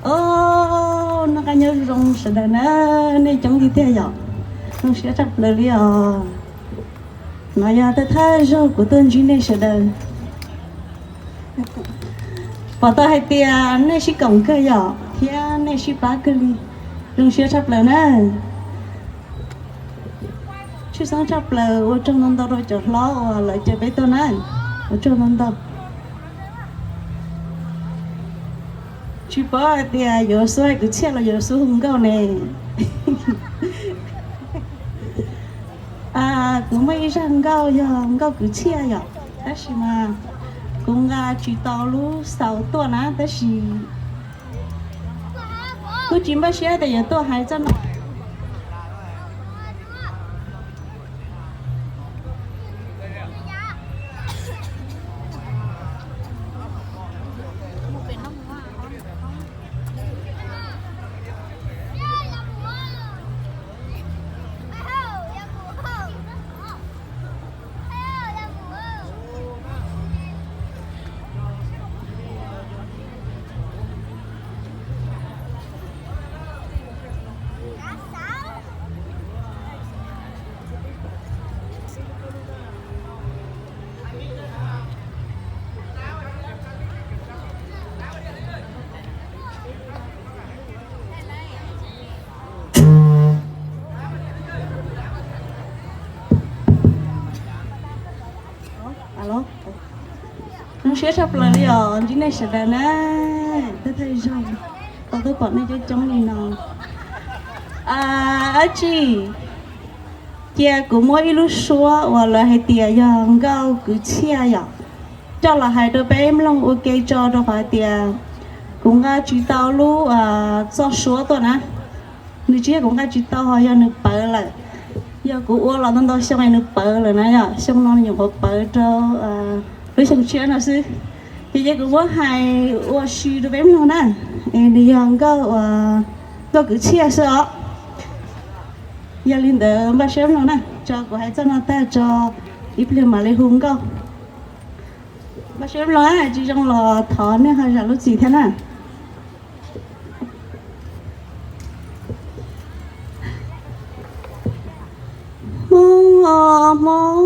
Os, noj qab nyob zoo sawv daws na, nej coob tiag tiag yom. Zoo siab tshaj plaws li os. No yog thawj thawj zaug kuv tuaj ntsib nej sawv daws. Pom tau hais tias nej sib koom kawg yom, thiab nej sib pab kawg li. Zoo siab tshaj plaws na. Tshwj xeeb tshaj plaws, ua tsaug ntau ntau rau cov hlob uas lawv caw peb tuaj na. Ua tsaug ntau ntau. Tsis paub hais tias yuav xub hais kwv txhiaj los yuav xub hu nkauj ne. Kuv muaj ib zaj nkauj yog nkauj kwv txhiaj yom, tab sis mas kuv nqa tsis tau lub xaus tuaj na, tab sis kuj tsis npaj siab tias yuav tuaj hais txoj no. Zoo siab tshaj plaws li os, ntsib nej sawv daws na. Thawj thawj zaug tau tuaj pom nej coob coob li no. Dab tsi, cia kuv muab ib lub suab uas lawv hais tias yog nkauj kwv txhiaj yom, coj los hais rau peb mloog ua ke tso, rau qhov hais tias kuv nqa tsis tau lub txoj suab tuaj na. Nws tsis yog kuv nqa tsis tau, ho yog nws pawv lawm. Yog kuv ua los ntau ntau xyoo es nws pawv lawm na yom, xyoo no nws nyuam qhuav pawv rau lub xyoo tshiab no xwb. Ces cia kuv muab hais ua si rau peb mloog na. Es nws yog nkauj uas nkauj kwv txhiaj xwb os. Yog li ntawd npaj siab mloog na, tso kuv hais txoj no tag tso, ib pliag mam li hu nkauj. Npaj siab mloog na, tsis zoo los thov nej ho zam lub txim thiab na. Hmoob os Hmoob,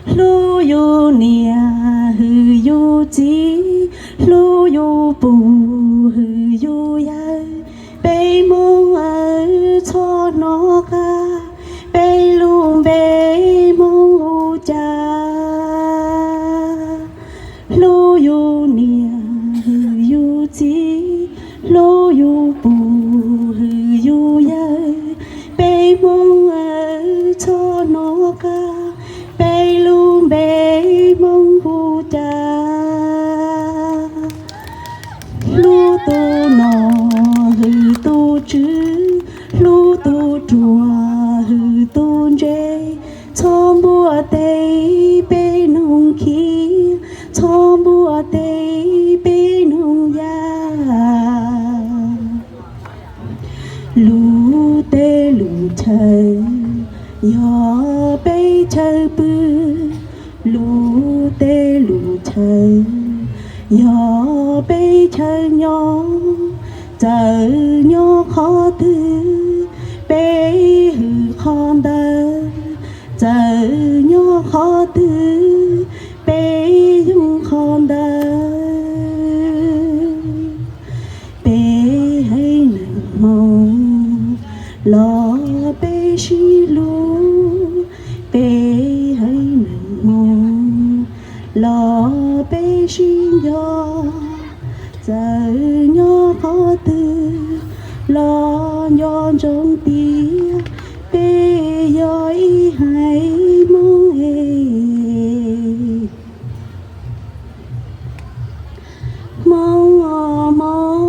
hlub yus niam hwm yus txiv, hlub yus pug hwm yus yawg. Peb Hmoob aw, txhob hnov qab peb lub npe Hmoob hu cas. Hlub yus niam hwm yus txiv, hlub yus pug hwm yus yawg. Peb Hmoob aw, txhob hnov qab peb lub npe Hmoob hu cas. Hlub tus nom hwm tus tswv, hlub tus ruam hwm tus ntse. Txhob npuaj teb peb noog khiav, txhob npuaj teb peb noog yaj. Lus teb lus chaw yog peb chaw pw, lus teb lus chaw yog peb chaw nyob. Txawm nyob qhov twg peb hwm qhov ntawd, txawm nyob qhov twg peb yoog qhov ntawd. Peb haiv neeg Hmoob los peb sib hlub, peb haiv neeg Hmoob los peb sib nco. Txawm nyob qhov twg los nco ntsoov tias peb yog ib haiv Hmoob es. Hmoob os Hmoob,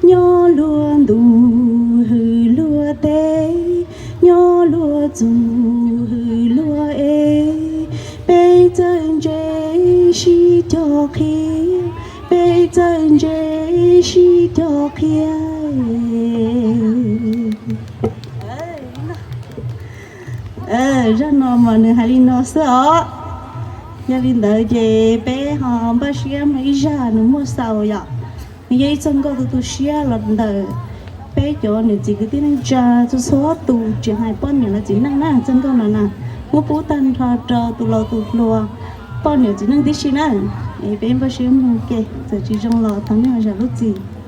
nyob luag ntuj hwm luag teb, nyob luag txus hwm luag ev. Peb txawj ntse sib cog qhia, peb txawj ntse sib cog qhia. Zaj no mas nws hais li no xwb os. Yog li ntawd ces peb ho npaj siab mloog ib zaj nws muaj xaus yom. Nws yog ib txoj nkauj tu tu siab los ntawm peb cov niam txiv kwv tij neej tsa txhua txhua tus, tsis hais poj niam los txiv neej na. Txoj nkauj no na, muab pub tag nrho rau tus laus tus hluas, poj niam txiv neej tib si na. Es peb npaj siab mloog ke, txawm tsis zoo los thov nej ho zam lub txim.